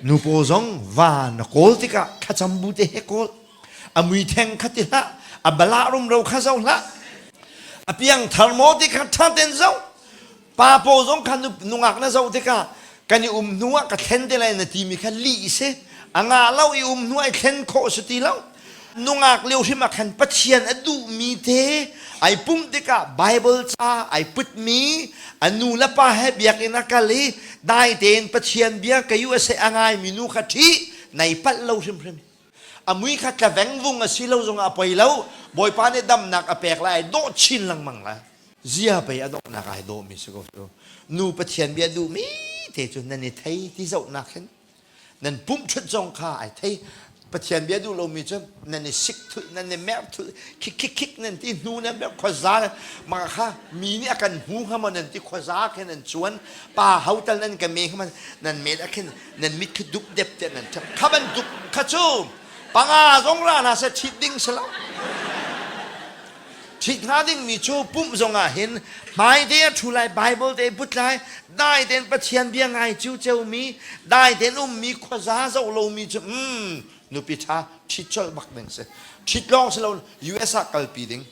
Nu pawl zong va na kawl tikah thlacam bu te he kawl. A mui theng kha ti hlah, a balah rumro kha zoh hlah. A piang thar maw ti kha ṭha tein zoh. Pa pawl zong kha nungak na zoh tikah kan i um hnu ah ka thlen te lai na timi kha lih si. A ngah lo i um hnu ah i thlen khawh si ti lo. Nungak lio hrim ah khan Pathian a duhmi te ai pumh tikah Bible ca ai putmi a nu le pa he biakinn a kal i dai tein Pathian bia ka USA a ngaimi nu kha ṭhi nai palh lo hrimhrim. A mui kha tla vengvung a si lo zongah a poi lo. Bawipa nih damnak a pek lai ai dawh chin lengmang lai. Zia pei a donghnak ai dawhmi si ko cu. Nu Pathian bia duhmi te cu nan i thei ti zohnak hin nan pumh ṭhut zong kha ai thei. Pathian bia duh lomi cu nan i sik thulh, nan i merh thulh, khik khik khik nan ti hnu nan merh khuaza mah kha mi nih a kan hmu hnga maw nan ti khuaza khin nan cuan pa ho tal nan ka me hnga maw nan met ah khin nan mit khi dup dep te nan ṭhep kha bantuk kha cu panga zong ra hna seh ṭhit ding si lo. Ṭhit hnga dingmi cu pumh zongah hin hmaite a ṭhu lai, Bible te put lai, dai tein Pathian bia ngai ciuceumi, dai tein ummi, khuaza zoh lomi cu mm, nupi ṭha ṭhit colh bak ding si. Ṭhit lawng si lo, US ah kalpi ding.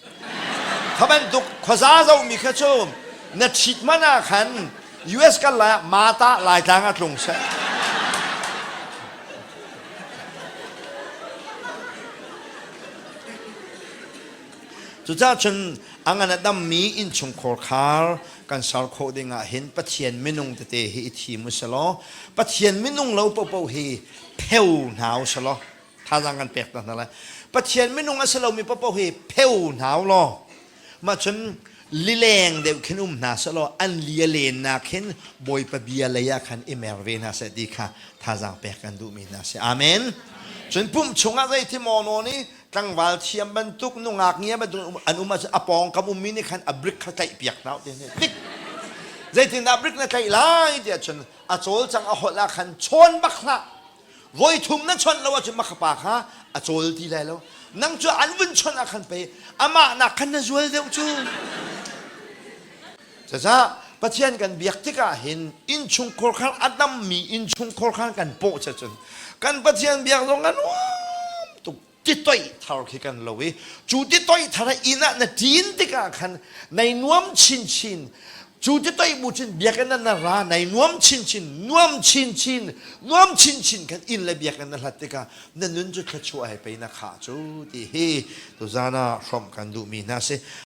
Kha bantuk khuaza zohmi kha cu na ṭhit hmanh ah khan US kal lai ah Mata Laitlang ah tlung seh. Cucaah cun a ngan a dammi innchungkhar khar kan ser khawh ding ah hin Pathian minung tete hi i thim u selaw Pathian minung lo paohpaoh hi pheu hna u selaw thazaang kan pek hna lai. Pathian minung a si lomi paohpaoh hi pheu hna u law mah cun lileng deuh khin um hna selaw an li a lennak hin Bawipa bia lei ah khan i mer ve hna seh ti kha thazaang pek kan duhmi hna si. Amen. Cun pumh chungah zei maw nawn i tlangval thiam bantuk nungak ngia bantuk an um ahcun a pawngkam ummi nih khan a brik kha tlaih piak hna ti nih tik zeitindah brik na tlaih lai tiah cun a cawlcang a holh ah khan chawn bak hlah voi thum na chawnh lo ahcun maka pa kha a cawl ti lai lo nang cu an vun chawnh ah khan pei amah nak khan na zual deuh cu Caca Pathian kan biak tikah hin innchungkhar khan a dammi innchungkhar khan kan pawh che cun kan Pathian biak zong a nuam tuk titoih thar khi kan lo i cu titoih thar inn ah na ṭin tikah khan nai nuam chinchin cu titoih bu cun biakinn ah na ra nai nuam chinchin nuam chinchin nuam chinchin khan inn le biakinn na hlat tikah na nun cu thluachuah he pei na khah cu ti hi tuzan ah hrawmh kan duhmi hna si.